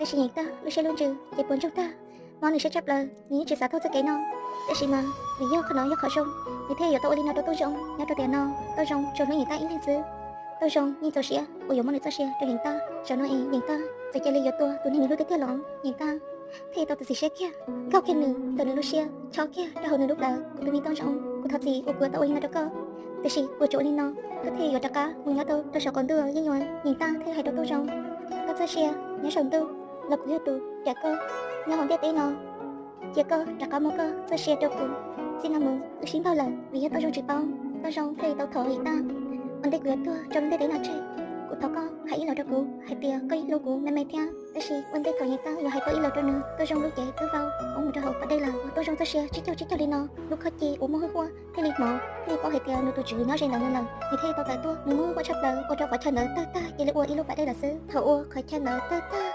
Tab sis Yeej Tab lub siab lub ntsws ces puas ntsoog tag, mob nws siab tshaj plaws, nws yeej tsis xav taug txoj kev no. Tab sis mas vim yog qhov no yog qhov zoo, nws thiaj yuav tau ua li no rau Tooj Zoo. Nyob rau tiam no Tooj Zoo tsuas hlub Yeej Tab ib leeg xwb. Tooj Zoo yeej txaus siab uas yuav muab nws txoj sia rau Yeej Tab. Zaum no es Yeej Tab txawm cia li yuav tua tus neeg nws hlub tiag tiag los, Yeej Tab thiaj tau txiav txim siab kiag, nkaug kiag nws ntawm nws lub siab, chob kiag rau hauv nws lub plawv. Kuv tus me Tooj Zoo, kuv thov txim uas kuv yuav tau ua li no rau koj, tiam sis kuv tsuas ua li no koj thiaj yuav rov qab mus nyob rau saum qaum ntuj yeej yuav. Yeej Tab thiaj hais rau Tooj Zoo, koj txoj sia nyob saum ntuj los kuv yog tus cawm koj nyob hauv ntiaj teb no. Cia koj rov qab muab koj txoj sia rau kuv, txij no mus wb sib npaug lawm. Vim yog Tooj Zoo tsis paub, Tooj Zoo thiaj li tau thov Yeej Tab, ua ntej kuv yuav tuag rau lub ntiaj teb no tseg, kuv thov koj hais ib los rau kuv hais tias koj yeej hlub kuv me me thiab. Tab sis ua ntej thaum Yeej Tab yuav hais tau ib los rau nws, Tooj Zoo lub cev twb vau hauv mus rau hauv pas dej lawm. Tooj Zoo txoj sia tsib caug tsib caug li no, lub khob ci uas muaj hwj huaj thiaj li hnov, thiaj li paub hais tias nws tus tswv nyob ze ntawm nws lawm. Nws thiaj li tau tawm tuaj, nws muaj hwj huaj tshaj plaws ua rau qhov chaw ntawd tawg tag cia li ua ib lub pas dej lawm xwb. Thaum ua qhov chaw ntawd tawg tag